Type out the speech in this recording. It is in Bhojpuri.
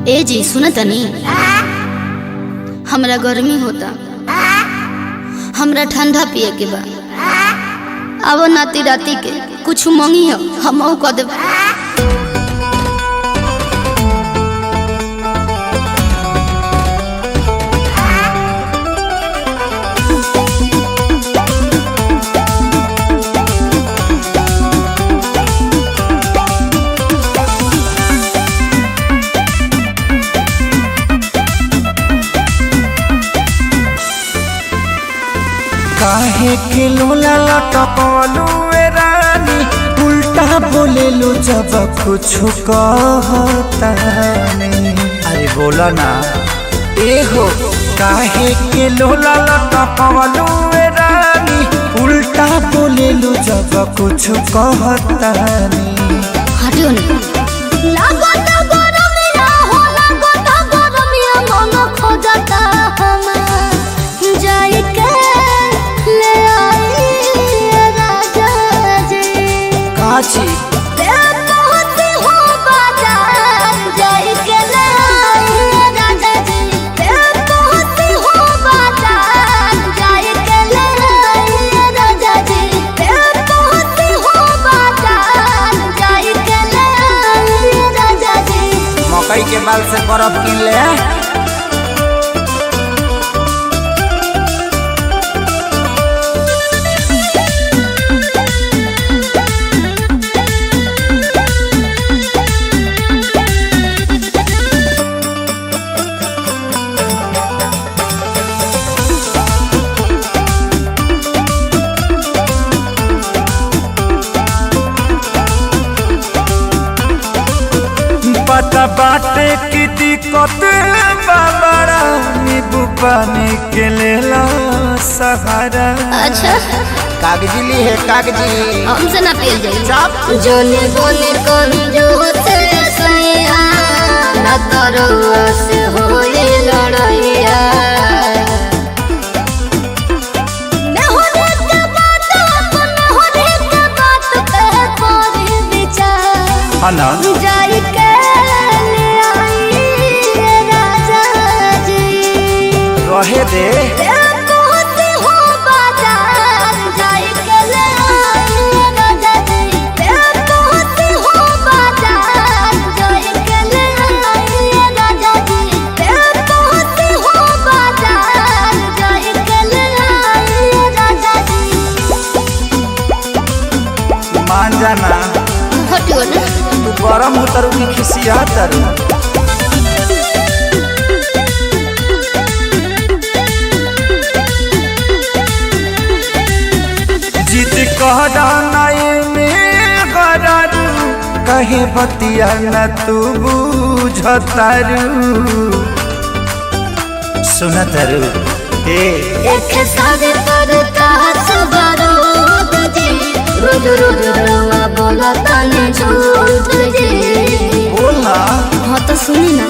ए जी सुन तनी, हमरा गर्मी होता, हमरा ठंडा पिए के बा। अब नाती राती के कुछ मंगी हो हम कह देब। काहे के लोला लटकलू ए रानी, उल्टा बोलेलू जब कुछ कहता नहीं। अरे बोला ना ए हो। काहे के लोला लटकलू ए रानी, उल्टा बोलेलू जब कुछ कहता नहीं। हटियो ना। लागत गरमिया हो, लागत गरमिया, मन खोजता हमार। जाई के ले आई राजा जी। काची ते पहुँची हो बाजार, जाई के ले आई राजा जी। ते पहुँची हो बाजार, जाई के ले आई राजा जी। ते पहुँची हो बाजार, जाई के ले आई राजा जी। मकई के बाल से बर्फ किन ले। पता बाटे की दिक्कत बाबरा, नींबू पानी के लेला सहारा। अच्छा कागजी ली है कागजी। हमसे ना पियल जाई। चाप जोने बोने कंजूस सैया, ना तरुआ से होई लड़ैया। हाँ ना। जाई के ले आई राजा जी। रहे दे। पहुँची हो बाजार, जाई के ले आई राजा जी। पहुँची हो बाजार, जाई के ले आई राजा जी। पहुँची हो बाजार, जाई के ले आई राजा जी। मान जाना। हटियो ना। तू गरम उतरू की खिसिया तरु। जिद कहरा नाई में गरारू, कहे बतिया न तू बुझतारू। सुनतारू ए एक सारे पर तास बारूद जी, रोज रोज रवा बोला तने झूठ जी। बोल ना। हाँ तो सुनी ना।